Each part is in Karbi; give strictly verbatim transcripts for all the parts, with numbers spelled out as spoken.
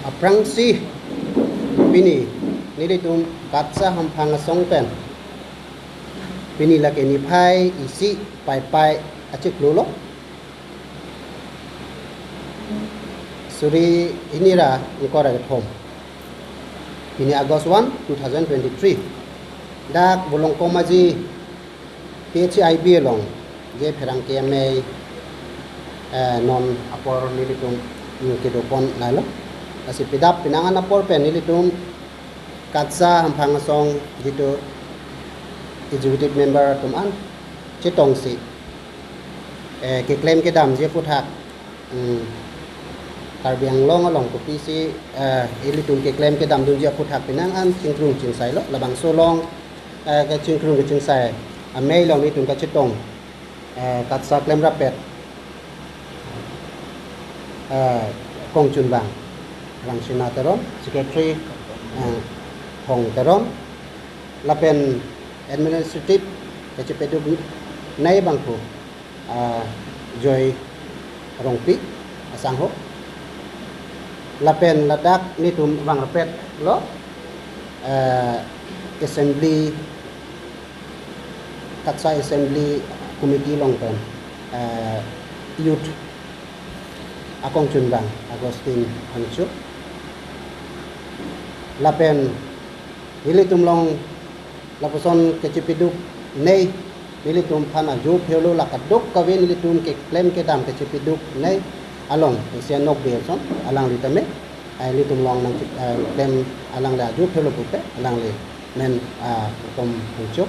Aphrangsi pini nelitum KATSA hamphang asong pen pini lake niphai isi Paipai achiklo lo, suri hini ra ingkoi ra kethom, pini August one, two thousand twenty-three, dak Bolong Komaji P H I B along je pherangke amei, eh, non apor nelitum, mm, kedopon lahelo. Lasi pidap penang an apor pen nelitum KATSA hamphang asong jitu executive member atum an chetongsi, eh, keklem kedamji aphuthak, mm, Karbi Anglong along kopisi, eh, ilitum keklem kedamdunji aphuthak penang an chingkrung chingsai lo. Labangso along, eh, kachingkrung kachingsai amei along nelitum kachetong, eh, KATSA klemrappet, eh, kongchunbang Rangsina Teron, secretary, eh, Hong Teron, lapen administrative kachepaduk nei abangphu, ah, Joy Rongpi asangho. Lapen ladak nelitum vangrappet lo, eh, assembly, KATSA assembly committee along pen, eh, youth akongchunbang Augustine Phangcho. Lapen nelitum along lapuson kachepaduk nei, nelitum aphan ajo phelo, la kadokave nelitum keklem kedam kachepaduk nei along Asian Nok Biason alangli tame, eh, nelitum along nang, eh, klem alangli ajo phelo pupe alangli men, ah, Kom Phangcho.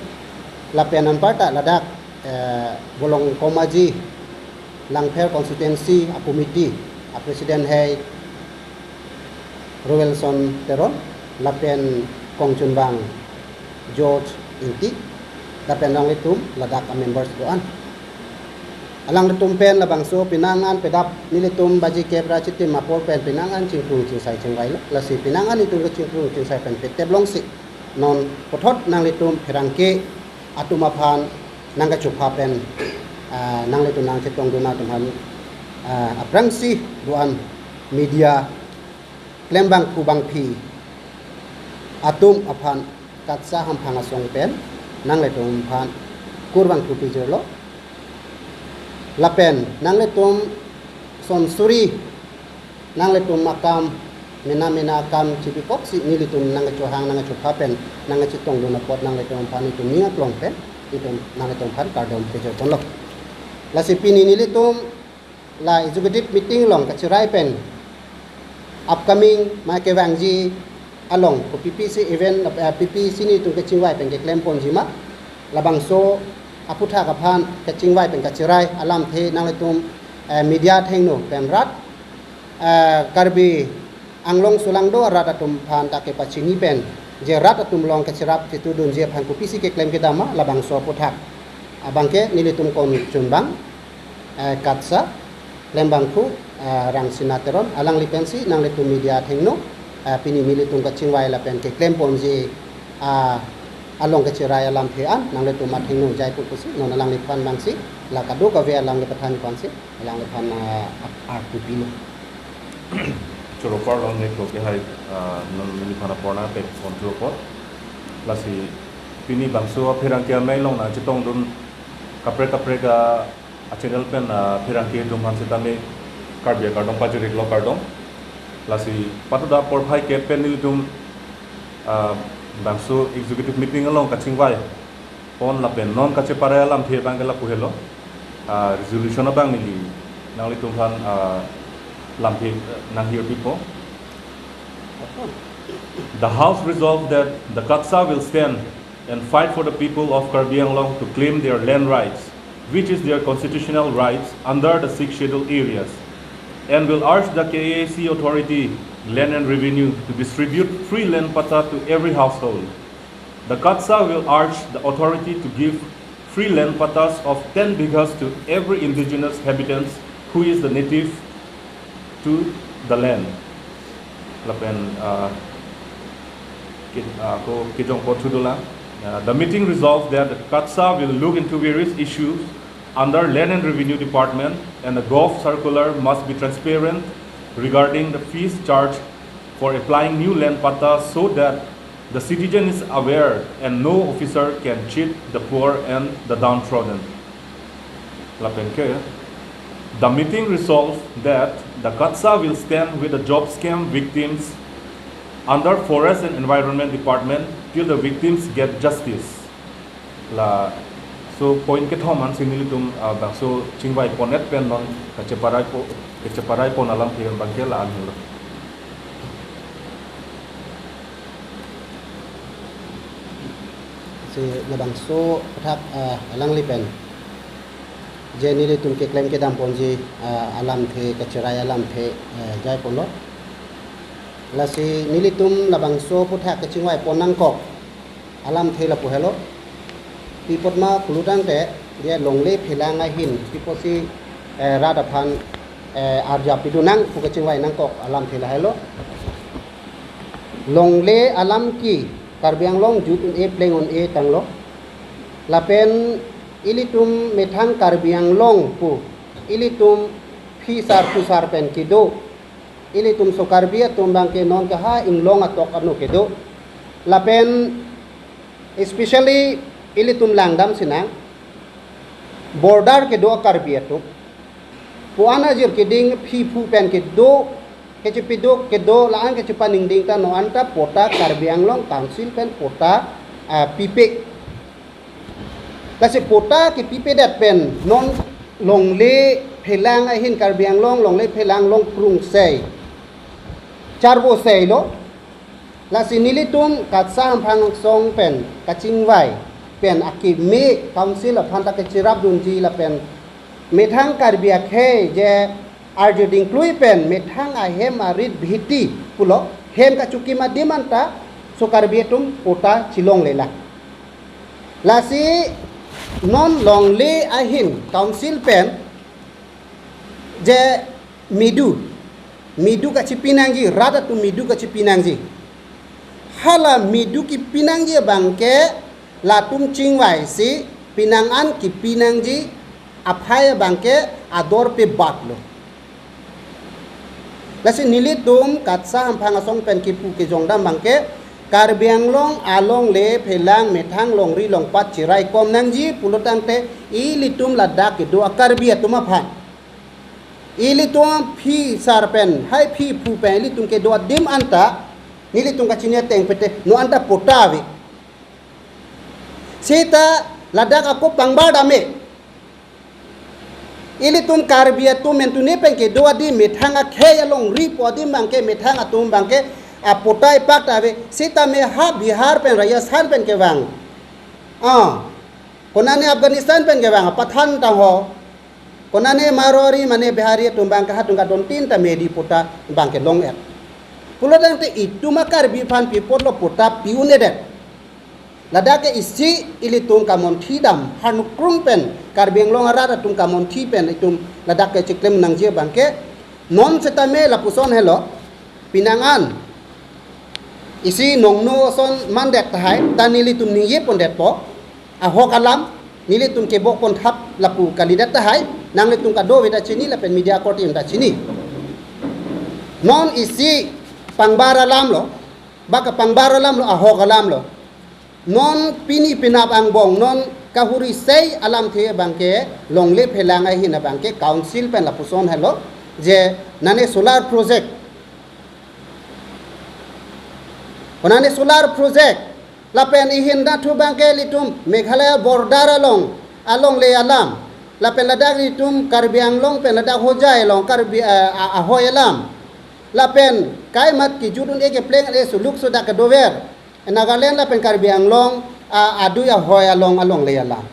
Lapen anparta ladak, eh, Bolong Komaji Langpher constituency a committee a president hai Roelson Teron, lapen kongchunbang George Ingti, lapen alanglitum ladak a members do-an. Alanglitum pen labangso penang an pidap nelitum baji kep ra chitim apor pen penang an chingkrung chingsai chingvai lo. Lasi penang an itum kachingkrung chingsai pen petep longsi non puthot nanglitum pherangke atum aphan nangkachopha pen, ah, nanglitum nangchetongdun atum aphan, ah, aphrangsi do-an media klembangphu bangphi atum aphan KATSA hamphang asong pen nanglitum aphan kurvangthu pijirlo. Lapen nanglitum son suri nanglitum akam, mena mena akam chibikoksi nelitum nangkachohang nangkachopha pen nangkachetongdun apot nanglitum aphan itum ning aklong pen itum nanglitum aphan kardom pejor ponlo. Lasi pini nelitum la executive meeting along kachirai pen upcoming ma kevangji along ko P P C event, eh, P P C nelitum kachingvai pen keklem ponji ma, labangso aphuthak aphan kachingvai pen kachirai alamthe nanglitum, eh, media athengno pen rat, eh, Karbi Anglong sulangdo arat atum aphan ta kepachini pen je rat atum along kacherap chetudunji aphan kopisi keklem kedam ma, labangso aphuthak abangke nelitum kongchunbang, eh, KATSA klembangphu, eh, Rangsina Teron alangli pensi nanglitum media athengno, eh, pini nelitum kachingvai lapen keklem ponji, ah, along kachirai alamthe an nanglitum athengno jaipo pusi non alangliphan bangsi la kadokave alam kepathan aphansi alangliphan, ah, arpu pilo. Choro kardom ne ko ke hai, ah, non neliphan apor nangpek pontu apot. Lasi pini bangso apherangke amei along nangchetongdun kaprek kaprek a, a channel pen, ah, pherangke atum aphan sitame Karbi akardom pajir-iklo, kardom. Lasi patuda porphai kep pen nelitum, ah, bangso executive meeting along kachingvai pon lapen non kacheparai alamthe abangke lapu helo. Ah, resolution abang neli nanglitum aphan, ah, lamthe, eh, nanghir pipo. The House resolved that the KATSA will stand and fight for the people of Karbi Anglong to claim their land rights, which is their constitutional rights under the Sixth Schedule areas, and will urge the K A A C authority, Land and Revenue, to distribute free land patta to every household. The KATSA will urge the authority to give free land pattas of ten bighas to every indigenous habitants who is the native to the land. Lapen, uh, ke-, uh, ko kejong apot thudolang. Uh, the meeting resolved that the KATSA will look into various issues under Land and Revenue Department, and the Gov circular must be transparent regarding the fees charged for applying new land patta so that the citizen is aware and no officer can cheat the poor and the downtrodden. Lapen ke, the meeting resolved that the KATSA will stand with the job scam victims under Forest and Environment Department till the victims get justice. Laso point kethom ansi nelitum, ah, bangso chingvai pon-et pen non kacheparai po, kacheparai pon alamthe abangke la-an helo. Si labangso athak, ah, alangli pen je nelitum keklem kedam ponji, ah, alamthe, kacherai alamthe, eh, jai ponlo. Lasi nelitum labangso aputhak kachingvai pon nangkok alamthe lapu helo. Pi apot ma pulo tangte, je longle phelang ahin pi apotsi, eh, rat aphan, eh, arja pidun nang pu kachingvai nangkok alamthe la helo. Longle alam ke Karbi Anglong jut un-e pleng un-e tanglo. Lapen ilitum methang Karbi Anglong pu ilitum phisar phusar pen kedo. Ilitum so Karbi atum abangke non ke ha inglong atok ano kedo. Lapen especially ilitum langdam sinang border kedo a-Karbi atum. Pu-an ajir keding phi phu pen kedo, kechepiduk kedo, la-an kechepaningding ta non anta patta Karbi Anglong Council pen patta, ah, pipe. Lasi patta kepipedet pen non longle phelang ahin Karbi Anglong longle phelang long krung sei, charvo sei lo. Lasi nelitum KATSA Hamphang Asong pen kachingvai pen akeme Council aphan ta kacherapdunji lapen methang Karbi akhei je arju dingklui pen methang ahem arit bhiti pulo hem kachukim adim anta so Karbi atum patta chelonglelang. Lasi non longle ahin Council pen je medu, medu kachepi nangji, rat atum medu kachepi nangji. Hala medu kepi nangji abangke latum chingvai si penang an kepi nangji aphai abangke ador pe bat lo. Lasi nelitum KATSA Hamphang Asong pen kipu kejongdam abangke Karbi Anglong alongle phelang methang longri longpat cherai kom nangji pulo tangte ilitum ladak kedo a-Karbi atum aphan. Ilitum phisar pen, hai phi phu pen, ilitum kedo adim anta, nelitum kachini ateng pete, non anta patta ave. Seta ladak ako pangbar dam-e. Ilitum Karbi atum mentune pen kedo adim methang akhei alongri po adim abangke methang atum abangke apatta ipak ta ave. Seta me ha Bihar pen Rajasthan pen kevang. Ah, konane Afghanistan pen kevang, Pathan tangho. Konane Marwari mane Bihari atum abangke hatung kadontin ta medi patta abangke long-et. Pulo tangte itum a-Karbi aphan pi apotlo patta pi-un-edet. Ladak ke isi ilitum kamonthi dam, hanuk krung pen, Karbi Anglong arat atum kamonthi pen, itum ladak ke chiklem nangji abangke, non setame lapuson helo, penang an, isi nongno ason mandet tahai, ta nelitum ningje pondetpo, ahok alam, nelitum kebok ponthap lapu kalidet tahai, nanglitum kadokave ta chini lapen media korte ta chini. Non isi pangbar alam lo, ba kapangbar alam lo, ahok alam lo. Non pini penap angbong, non kahuri sei alamthe abangke, longle phelang ahin abangke, Council pen lapuson helo, je nane solar project. Konane solar project, lapen ihin dathu abangke ilitum, Meghalaya border along, alongle alam, lapen ladak ilitum Karbi Anglong pen ladak Hojai along, Karbi, eh, a-, ahoi alam, lapen kaimat kejut un-e kepleng le suluk sudak kedover, Nagaland lapen Karbi Anglong, a, adui ahoi along alongle alam.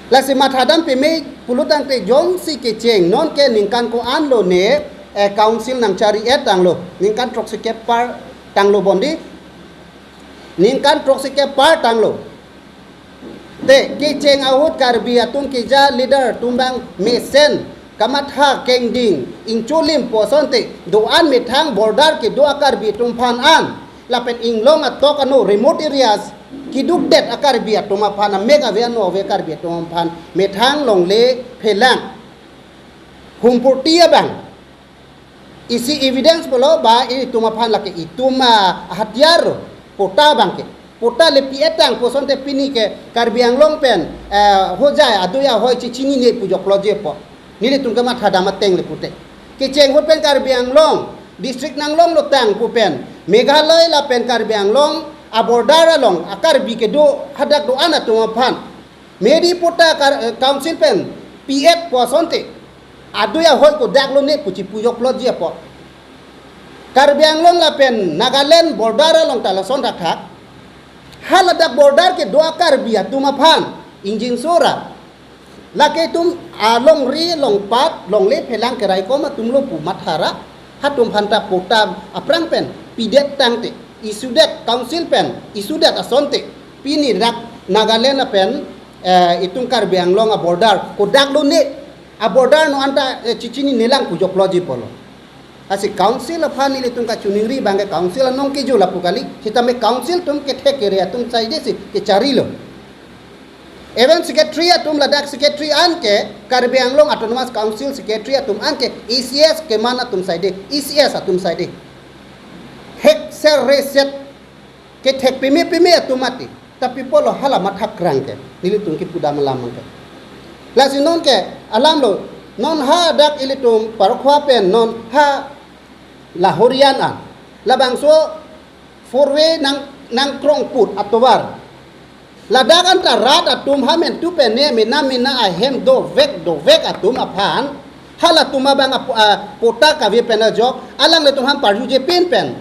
Lasi mathadam peme pulo tangte jongsi kecheng non ke ningkan ko-an lo ne, eh, Council nangchari-et tanglo. Ningkan throksi kep par tanglo bondi. Ningkan throksi kep par tanglo. Te, kecheng ahut Karbi atum keja leader atum abang mesen, kamatha kengding, ingcholim pu asonte, do-an methang border kedo a-Karbi atum aphan an, lapen inglong atok ano remote areas, kedukdet a-Karbi atum aphan, amek ave ano ave Karbi atum aphan, methang longle phelang, humpurti abang. Isi evidence pulo ba itum aphan lake itum, ah, hatiar, patta abangke. Patta le pi-et tang pu asonte pini ke Karbi Anglong pen, eh, Hojai adui ahoi chechinine pu joklo je pu. Nelitum kamathadam ateng le pute. Kecheng ahut pen Karbi Anglong district nanglonglo tang pu pen Meghalaya lapen Karbi Anglong a-border along a-Karbi kedo hadak do-an atum aphan Medi patta kar-, eh, council pen pi-et pu asonte adui ahoi kodaklone pu chipu joklo je pu. Karbi Anglong lapen Nagaland border along ta lason thakthak. Haladak border kedo a-Karbi atum aphan ingjinso ra, lake itum alongri longpat longle phelang keraikom atumlo pu mathara, halatum aphanta patta aphrang pen pidet tangte, isudet, council pen isudet asonte pini dak Nagaland lapen, eh, itum Karbi Anglong a-border kodaklone, a-border non anta, eh, chechinine lang pu joklo je pulo. Lasi council aphan nelitum kachiningri abangke council anong kejo lapu kali, sitame council atum kethek kere atum saide si kecharilo. Even secretary atum, ladak secretary anke Karbi Anglong Autonomous Council secretary atum anke A C S keman atum saide, A C S atum saide. Hek ser re set kethek peme peme atum mati. Tapi pulo hala mathakrang ke, nelitum kipudam alam ke. Lasi non ke alamlo, non hadak ilitum Parokhowa pen non ha Lahorian an, labangso four way nang, nangkrong put atovar. Ladak anta rat atum ha mentu pen ne mena mena ahem dovek dovek atum aphan, halatum abang ap-, ah, patta kave pen ajok, alanglitum aphan parju je pin pen.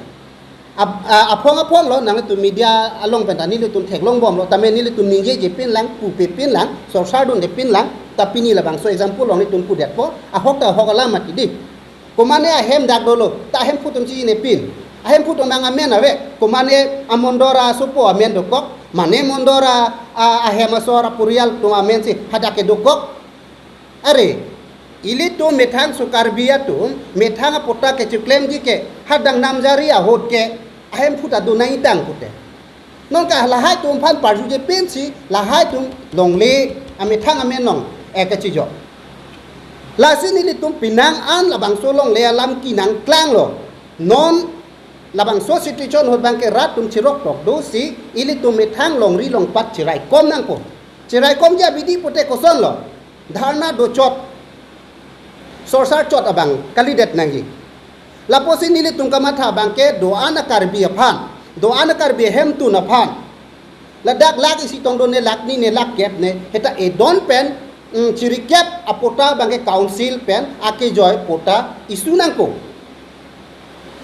Ap-, ah, aphong aphonglo, nanglitum media along pen ta nelitum theklong bomlo, tame nelitum ningje je pin lang, pupe pin lang, sorsar dunde pin lang, ta pini labangso example along nelitum pudetpo, ahok ta ahok alam mati di. Komane ahem dak dolo, ta ahemphu atum chechinine pin. Ahemphu atum abang amen ave, komane amondor asopo amen dokok, mane mondor a, a, ahem asor apurial atum amen si hadak ke dokok. Are, ilitum methang so Karbi atum, methang apatta kecheklemji ke, hadak namjari ahut ke, ahemphu ta do nangji tang pute. Non ke lahai atum aphan parju je pin si, lahai atum longle amethang amen along, eh, kachijok. Lasi nelitum penang an labangso longle alam kenangklanglo. Non labangso situation ahut abangke rat atum chirok tok do si, ilitum methang longri longpat chiraikom nangpo. Chiraikomji abidi pute kosonlo. Dharna dochot, sorsar chot abang kalidet nangji. Lapusi nelitum kamatha abangke do-an a-Karbi aphan, do-an a-Karbi ahemtun aphan, ladak lakh isi tong done, lakh ni ne, lakh kep ne, heta edon pen, mm, chirikep apatta abangke council pen akejoi patta isu nangpo.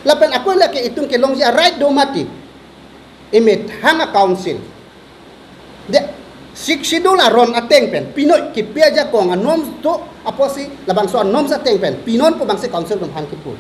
Lapen ako lake itum kelongji a-right do mati. Emethang a-council. De, Sixth Schedule aron ateng pen pinoi kipi ajakong anorms do, apotsi labangso anorms ateng pen pinon pu abangsi council atum aphan kipu.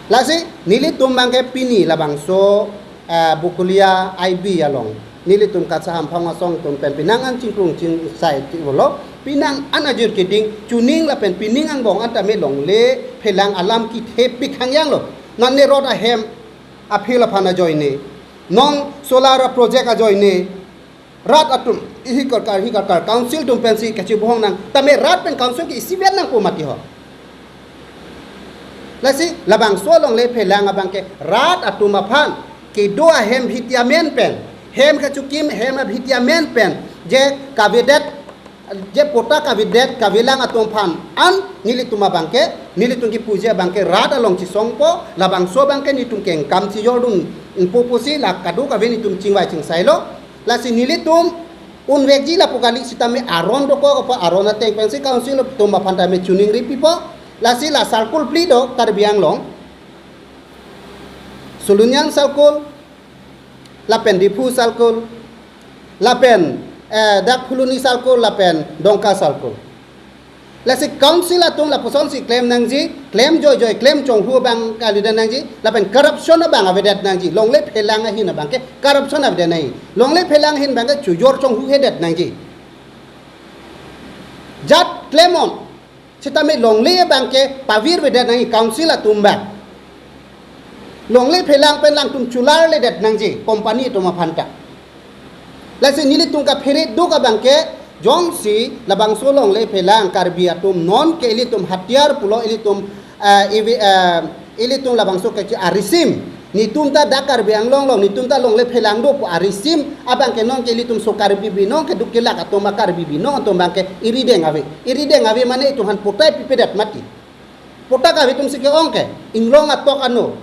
Lasi nelitum abangke pini labangso, ah, Bokolia I B along nelitum Kachaham Phang Asong atum pen penang an chingkrung chingsai ti pulo, penang an ajir keding chuning lapen pining angbong anta me longle phelang alam kithepik hangyanglo. Nane rot ahem a-field aphan ajoine, non solar project ajoine, rat atum, ihi karkar, ihi karkar, council atum pensi kachibohong nang, tame rat pen council ke isivet nangpo mati ho. Lasi labangso longle phelang abangke rat atum aphan, kedo ahem hiti amen pen, hem kachikim, hem abhiti amen pen, je kavedet, je patta kavedet kavelang atum aphan an nelitum abangke, nelitum kipuji abangke rat along chisongpo, labangso abangke nelitum kengkam chijordun ingpo pusi la kadokave nelitum chingvai chingsailo. Lasi nelitum unvekji lapu kali, sitame aron dokok apa aron ateng pensi council atum aphan tame chiningri pipo. Lasi la circle phli do Karbi Anglong, Siloniang circle, lapen Diphu circle, lapen, eh, dak Phuloni circle, lapen Dongka circle. Lasi council atum lapusonsi klem nangji, klem joijoi, klem chonghu abang kalidet nangji, lapen corruption abang avedet nangji, longle phelang ahin abangke corruption avedet nangji, longle phelang ahin abangke chojor chonghuhedet nangji. Jat klemnon, sitame longle abangke pavirvedet nangji council atum abang. Longle phelang pen alangtum cholarledet nangji company atum aphanta. Lasi nelitum kaphere duk abangke jongsi labangso longle phelang Karbi atum non ke ilitum hatiar pulo, ilitum, ah, ivi, ah, ilitum labangso kechi arisim. Netum ta dak Karbi Anglong along, netum ta longle phelang do pu arisim abang ke nonke ilitum so Karbi Binong keduk kelak atum a Karbi Binong atum abang ke irideng ave. Irideng ave mane itum aphan patta pipedet mati. Patta kave atum si ke-ong ke, inglong atok ano.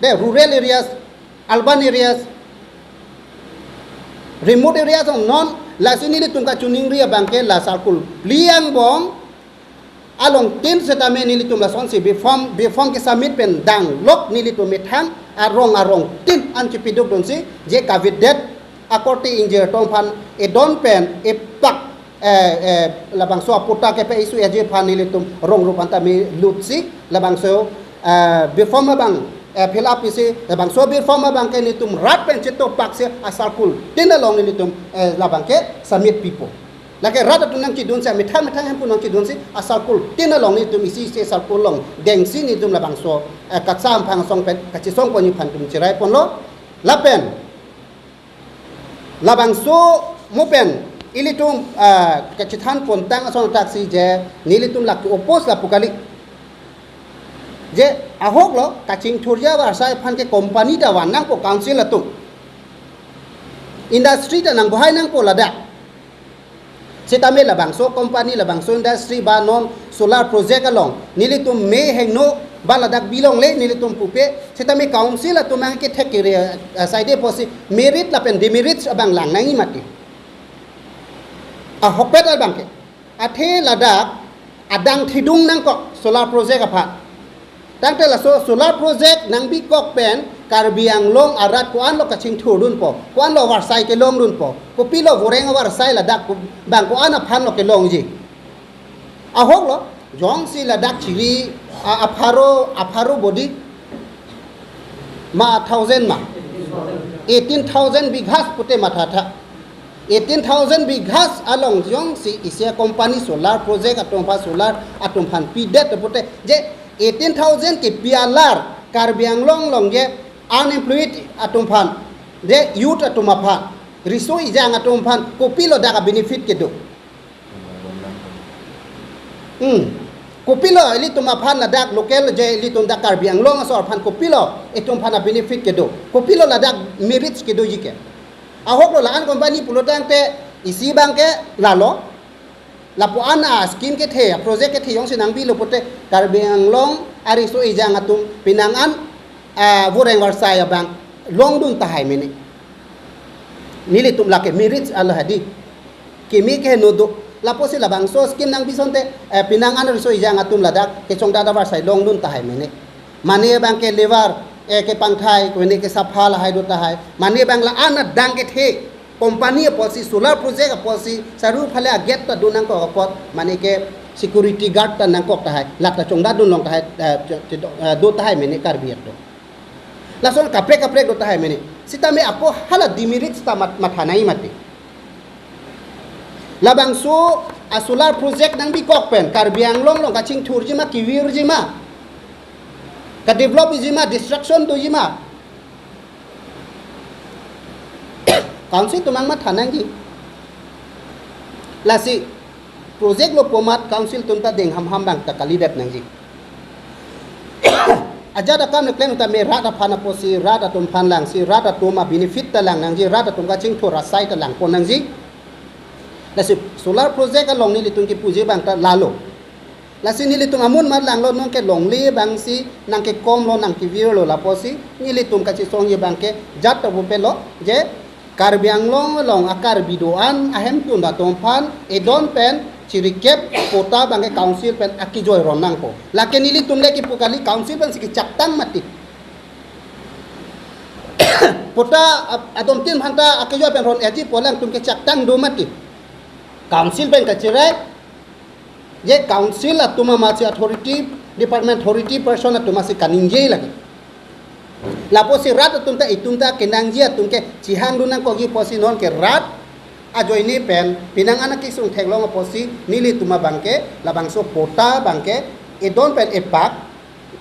De rural areas, urban areas, remote areas along non, lasi nelitum kachiningri abang ke la circle phli angbong along tin setame nelitum lasonsi B Pharm, B Pharm ke submit pen danglok nelitum methang arong arong tin an chipiduk dunsi je kavedet akorte ingjir atum aphan edon pen epak, eh, eh, labangso apatta kepa-issue-ji aphan nelitum rong rup anta melutsi labangso, eh, B Pharm abang, eh, fill up isi labangso B Pharm abang ke nelitum rat pen chetopak si a circle tin along nelitum, eh, labang ke submit pipo. Lake rat atum nangchidunsi, methang methang hemphu nangchidunsi, a circle tin along nelitum isi isi circle along dengsi nelitum labangso, eh, kachamphang asong pen kachesong ponji aphan itum chirai ponlo. Lapen labangso mo pen ilitum, ah, kachethan pontang ason attack si je nelitum lake oppose lapu kali. Je ahok lo kachingthurji avarsai aphan ke company ta van nangpo, council atum. Industry ta nangbohai nangpo ladak. Setame labangso company, labangso industry ba non solar project along nelitum me hingno ba ladak bilongle nelitum pupe, setame council atum abang ke thek kere, ah, side apotsi merit lapen demerits abang lang nangji mati. Ahokpet abang ke. Athe ladak adang thidung nangkok solar project aphan. Tangte laso solar project nangbikok pen Karbi Anglong arat ko-an lo kachingthurdunpo, ko-an lo avarsai kelongdunpo, kopilo voreng avarsai ladak ko-, bang ko-an aphan lo kelongji. Ahok lo, jongsi ladak chiri, a, apharo, apharo body, ma thousand ma, eighteen thousand bighas pute mathatha. Eighteen thousand bighas along jongsi isi a company solar project atum aphan, solar atum aphan pidet pute, je eighteen thousand kepi alar Karbi Anglong along je unemployed atum aphan, je youth atum aphan, riso ejang atum aphan kopilo dak a benefit kedo. Hmm. Kopilo ilitum aphan ladak local je ilitum dak Karbi Anglong asor aphan kopilo itum aphan a benefit kedo. Kopilo ladak merits kedoji ke. Ahok lo la-an company pulo tangte isi abang ke lalo. Lapu-an a scheme kethe, a project kethe jongsi nangbilo pute Karbi Anglong ariso ejang atum penang an, ah, voreng avarsai abang longdun tahai mene. Nelitum lake merits alo hadi. Kimi ke nodo. Lapusi labangso scheme nangbi asonte, eh, penang an riso ejang atum ladak kechongdat avarsai longdun tahai mene. Mane abang ke labour, eh, kepangthai, kone ke sapha lahai do tahai. Mane abang la-an adang kethe company apotsi, solar project apotsi, saruphale a gate ta do nangkok apot, mane ke security guard ta nangkok tahai, lata chongdatdun long tahai, eh, che-, che-, eh, do tahai mene Karbi atum. Lason kaprek kaprek do tahai mene. Sitame ako hala demerits ta mat-, matha nangji mati. Labangso a solar project nangbikok pen Karbi Anglong along kachingthurji ma, kevirji ma, kadevelopji ma, destruction doji ma, council atum abang matha nangji. Lasi project lo pu amat council atum ta deng hamham abang ta kalidet nangji. Ajat akam le klem tame rat aphan apotsi, rat atum aphan langsi, rat atum a benefit ta lang nangji, rat atum kachingthur asai ta langpon nangji. Lasi solar project along nelitum kepuji abang ta lalo. Lasi nelitum amun mat langlo, nonke longle abangsi nangkekomlo, nangkevirlo, lapusi nelitum kachesongji abang ke jat ta pupelo je Karbi Anglong along a Karbi do-an ahemtun atum aphan edon pen chirikep patta abang ke council pen akejoi ron nangpo. Lake nelitum le kipu kali, council pensi kechaktang mati. Patta a-, adon tin aphanta akejoi pen ron-eji pu alangtum kechaktang do mati. Council pen kachirai, je council atum amatsi authority, department authority person atum amatsi kaningje lagi. Lapusi rat atum ta, itum ta kenangji atum ke chihangdun nangkokji pusi nonke rat ajoine pen penang an akesung theklong apotsi nelitum abang ke labangso patta abang ke edon pen epak,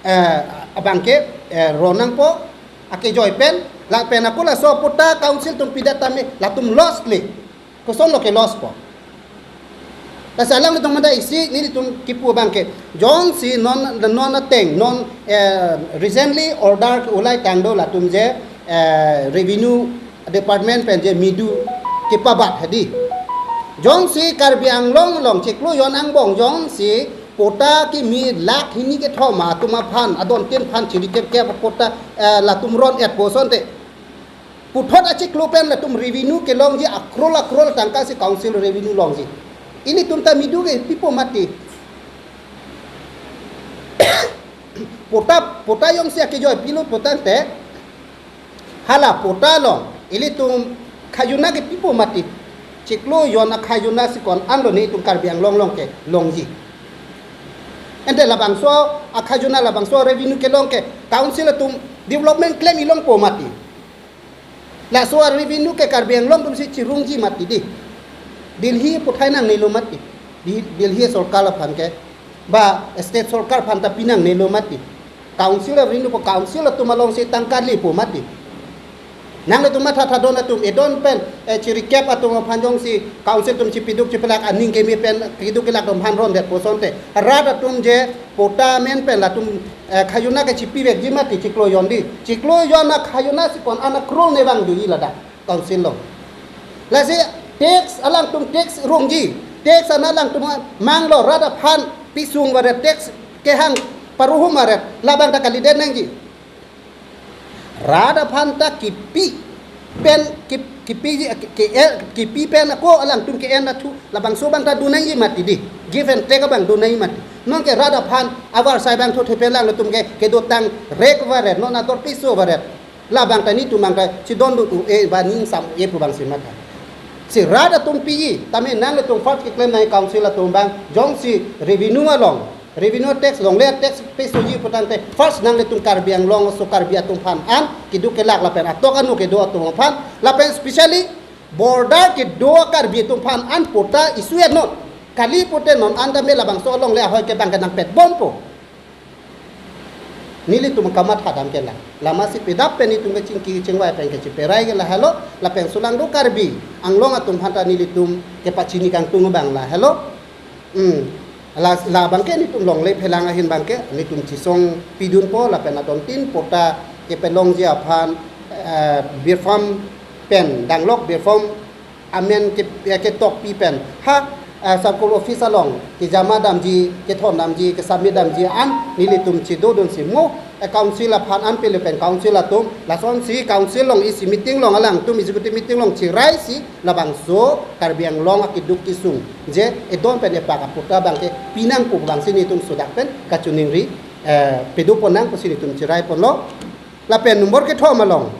eh, abang ke, eh, ron nangpo akejoi pen, lapen ako laso patta council atum pidet tame latum loss le. Kosonlo ke loss po? Lasi alanglitum mada isi nelitum kipu abangke, jongsi non non ateng non eh, recently order ulai tangdo latum je eh, revenue department pen je midu kepabat hedi. Jongsi Karbi Anglong along chiklo jon angbong jongsi patta kimi lakh hini kethom atum aphan adon tin phan chiri kep kep patta eh, latum ron-et pu asonte, puthot achiklo pen latum revenue kelongji, a crore a crore tangka si council revenue longji. Ilitum ta midu ke pipo mati. Patta, patta jongsi akejoi pilo putangte, hala patta along ilitum khajana ke pipo mati. Chiklo jon akhajana si ko-an lo nelitum Karbi Anglong along kelongji? Ante labangso akhajana, labangso revenue kelong ke council atum development klem-i longpo mati. Laso a revenue ke Karbi Anglong atum si chirungji mati di. Delhi puthai nangnelo mati. Di Delhi sorkar aphan ke, ba state sorkar aphan ta pinangnelo mati. Council a revenue pu council atum along si tangka lepo mati. Nanglitum matha thadon atum, edon pen eh, chiri kep atum aphan jongsi council atum chipiduk chipilak aning keme pen kiduk kelak atum aphan rondet pu asonte, rat atum je patta amen pen latum eh, khajana ke chipivekji mati chiklo jon di. Chiklo jon akhajana si ko-an a crore ne vangjuji ladak council along? Lasi tax, alangtum tax rungji, tax an alangtum manglo, rat aphan pisung varet, tax kehang paruhum varet, labang ta kalidet nangji. Rat aphan ta kipi pen kip, kipi ke, ke, kipi pen ako alangtum ke-en athu labangso abang ta do nangji mati di. Give and take abang do nangji mati. Nonke rat aphan avarsai abang thothe pen alangtum ke kedotang rek varet, non ator piso varet. Labang ta nelitum abang ta chidon do tu e ba ning sam e pu abang si matha. Si rat atum piji, tame nanglitum first keklem nang council atum abang, jongsi revenue along, revenue tax longle, tax pesoji putangte, first nanglitum Karbi Anglong aso Karbi atum aphan an kiduk kelak lapen atok anu kedo atum aphan, lapen specially border kedo Karbi atum aphan an patta issue non. Kali pute non an tame labangso alongle ahoi ke abang ke nangpet bompo. Nelitum kamatha dam ke la. Lama si pedap pen nelitum kechingki chingvai pen kechiperai ke lahelo, lapen sulang do Karbi Anglong atum aphan ta nelitum kepachini kangtung abang lahelo. Hmm. La, labang ke nelitum longle phelang ahin abang ke nelitum chisong pidunpo, lapen adon tin patta kepelongji aphan eh, birphang pen, danglok birphang amen ke, eh, ketokpi pen, ha eh, circle office along kejama damji, kethon damji, kesubmit damji an nelitum chedodun si mo eh, council aphan an pele pen council atum, lasonsi council along isi meeting along alangtum executive meeting along chirai si labangso Karbi Anglong akeduk kesung je edon pen epak apatta abang ke pinangpo pu abang si nelitum sudak pen kachiningri eh, pedopon nang pusi nelitum chirai ponlo. Lapen number kethom along,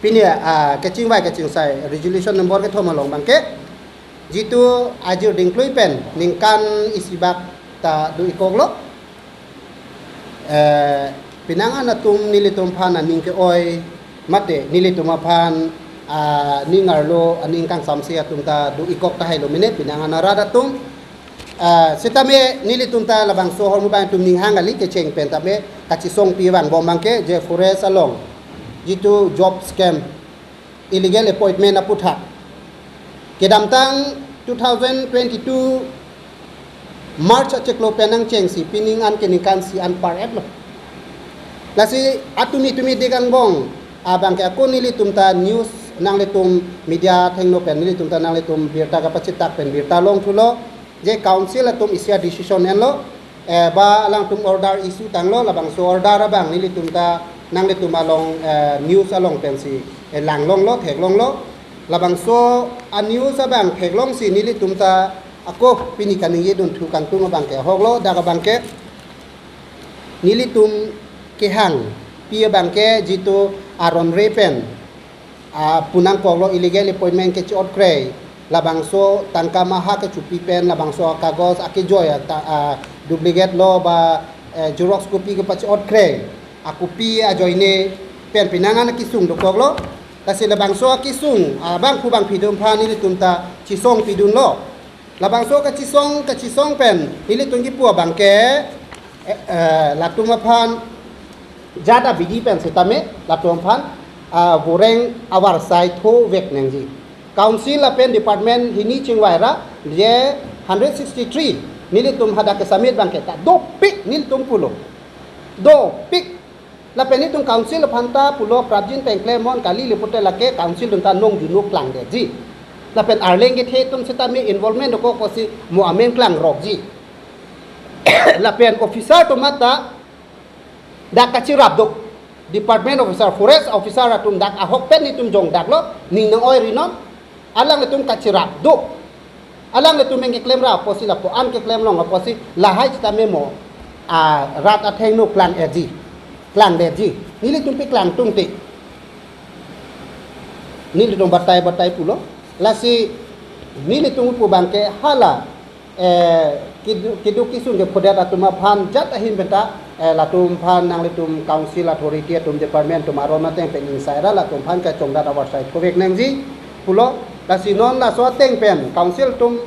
pini ah, kechingvai kechingsai resolution number kethom along abang ke, jitu ajir dingklui pen ningkan isi bak ta do-ikoklo. Eh, pinang an atum nelitum aphan aning ke-oi mate nelitum aphan ah, ning arlo aning kangsamse atum ta do-ikok tahai lo mene, pinang an arat atum. Ah, sitame nelitum ta labangso ahormu abang atum ninghang kali, kecheng pen tame kachisongpi vangbom abang ke je forest along jitu job scam, illegal appointment aputhak kedamtang two thousand twenty-two March achiklo pen nangchengsi pining an ke ningkan isi an par-etlo. Lasi atumi tumi dik angbong abang ke ako nelitum ta news nanglitum media athengno pen nelitum ta nanglitum birta kapachitak pen birta longthulo je council atum isi a-decision enlo, eh, ba alangtum order issue tanglo, labangso order abang nelitum ta nanglitum along eh, news along pensi eh, langlonglo, theklonglo. Labangso a-news abang theklongsi nelitum ta ako pini kaningjedunthu kangtung abang ke ahoklo, dak abang ke nelitum kehangpi abang ke jitu aron re pen ah, punangkoklo, illegal appointment kechi-ot krei, labangso tangka maha kechopi pen labangso kagos akejoi ata, ah, duplicate lo ba eh, xerox copy kepachi-ot krei, a copy ajoine pen pinang an kesung dokoklo. Lasi labangso kesung abangphu bangphi atum aphan nelitum ta chisongpidunlo. Labangso kachisong kachisong pen nelitum kipu abang ke eh, eh, latum aphan jada bidi pen sitame latum aphan ah, voreng avarsai thovek nangji. Council lapen department hini chingvai ra je hundred sixty-three nelitum hadak ke submit abangke ta dopik nelitum pulo. Dopik. Lapen nelitum council aphan ta pulo prapjin pengklemnon kali lipute lake council atum ta nongjunu klangdetji. Lapen arleng kethe atum sitame involvement dokok pusi mo amen klangrokji. Lapen officer atum ta dak kachirap do. Department officer, forest officer atum dak ahok pen nelitum jongdaklo, ning nang-oi rinon, alanglitum kachirap do. Alanglitum pen keklemra apotsi lapu-an keklem long apotsi lahai sitame mo, ah, rat athengno klang-etji, klangdetji. Nelitum pi klang tungte. Nelitum batai batai pulo. Lasi nelitum pu abangke hala, eh, keduk, keduk kesung kephodet atum aphan jat ahin penta, eh, latum aphan nanglitum council authority atum department atum aron ateng pen ingsai ra latum aphan kachongdat avarsai thovek nangji pulo. Lasi non laso ateng pen council atum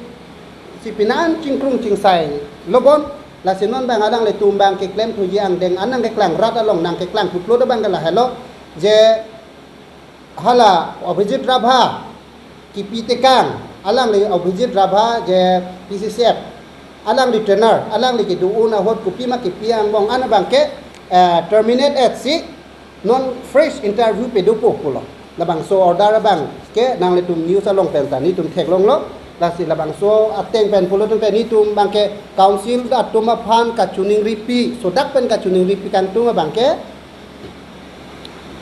si pinan chingkrung chingsai lobon. Lasi non abang alanglitum abang keklem thuji angdeng an nangkeklang rat along nangkeklang pulo abangke lahelo je hala Abhijit Rabha kipi tekang, alangli Abhijit Rabha je P C C F, alangli trainer, alangli kedo-un ahut kopima kipi angbong an abangke, eh, terminate-etsi non fresh interview pedopo pulo. Labangso order abangke nanglitum news along pen ta nelitum theklonglo. Lasi labangso ateng pen pulo atum pen nelitum abangke council atum aphan kachiningripi, sodak pen kachiningripi kangtung abangke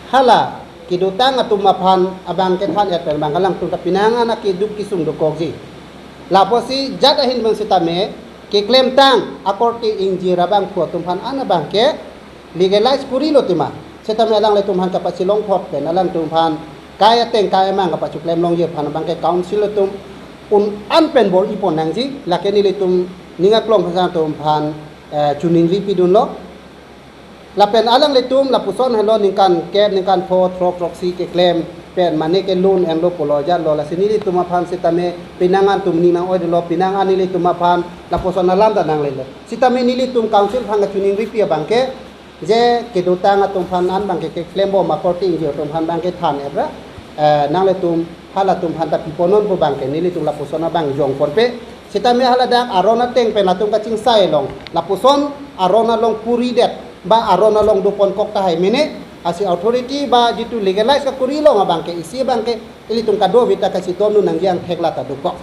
hala kedotang atum aphan abangke than-et pen abang alangtum ta pinangan akeduk kesung dokokji. Lapusi jat ahin abang sitame keklemtang akorte ingjir abangphu atum aphan an abangke legalize korilo tima. Sitame alanglitum aphan kapachilongthot pen alangtum aphan kai ateng kai amang kapachiklem longji aphan abangke council atum un-an pen bor-ipon nangji, lake nelitum ning aklong hasan atum aphan, eh, chiningri pidunlo. Lapen alanglitum lapuson helo ningkan kep, ningkan pho, throk, throksi keklem pen mane ke loan enlo pulo jatlo, lasi nelitum aphan sitame pinangan atum ning nang-oilo, pinangan nelitum aphan lapuson alam ta nanglelo. Sitame nelitum council aphan kachiningripi abangke je kedotang atum aphan an abangke keklembom akorte ingjir atum aphan abangke than-et ra, eh, nanglitum halatum aphan ta piponnon pu abangke nelitum lapuson abang jongponpe. Sitame haladak aron ateng pen latum kachingsai long, lapuson aron along puridet ba aron along doponkok tahai mene, lasi authority ba jitu legalize kakori long abangke isi abangke ilitum kadokave ta kachidon nangji angthek lata dokok.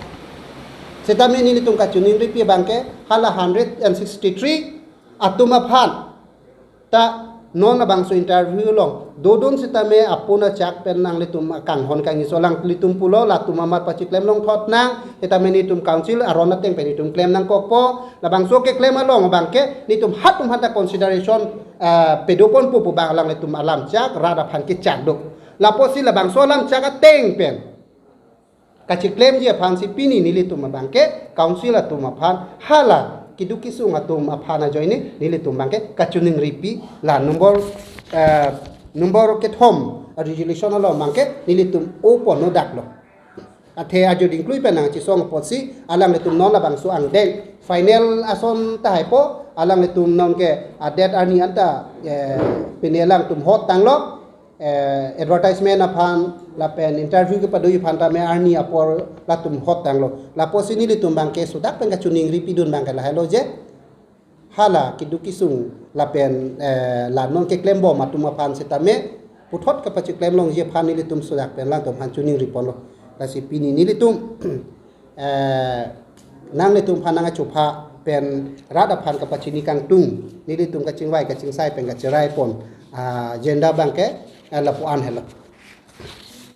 Sitame nelitum kachiningripi abangke hala hundred and sixty-three atum aphan ta non labangso interview along dodun sitame apun achak pen nanglitum akanghon kangni so alanglitum pulo, latum amat pachiklem longthot nang, sitame nelitum council aron ateng pen nelitum klem nangkokpo. Labangso keklem along abangke nelitum hatum aphan ta consideration, ah, pedoponpo pu abang alanglitum alam chak rat aphan kechak do. Lapusi labangso alam chak ateng pen kachiklemji aphansi pini nelitum abangke council atum aphan hala keduk kesung atum aphan ajoine nelitum abangke kachiningripi la number, eh, number kethom resolution along abangke nelitum opon nodaklo. Athe ajo dingklui pen nangchisong apotsi alanglitum non labangso angdeng final ason tahaipo, alanglitum nonke adet arni anta, eh, pini alangtum hot tanglo, eh, advertisement aphan lapen interview kepado aphan tame arni apor latum hot tanglo. Lapusi nelitum abangke sodak pen kachiningri pidun abangke lahelo je hala keduk kesung lapen, eh, la non keklembom atum aphan sitame puthot kapachiklem longji aphan nelitum sodak pen alangtum aphan chiningriponlo. Lasi pini nelitum eh, nanglitum aphan nangchopha pen rat aphan kapachini kangtung, nelitum kachingvai kachingsai pen kacheraipon, ah, agenda abangke, eh, lapu-an helo.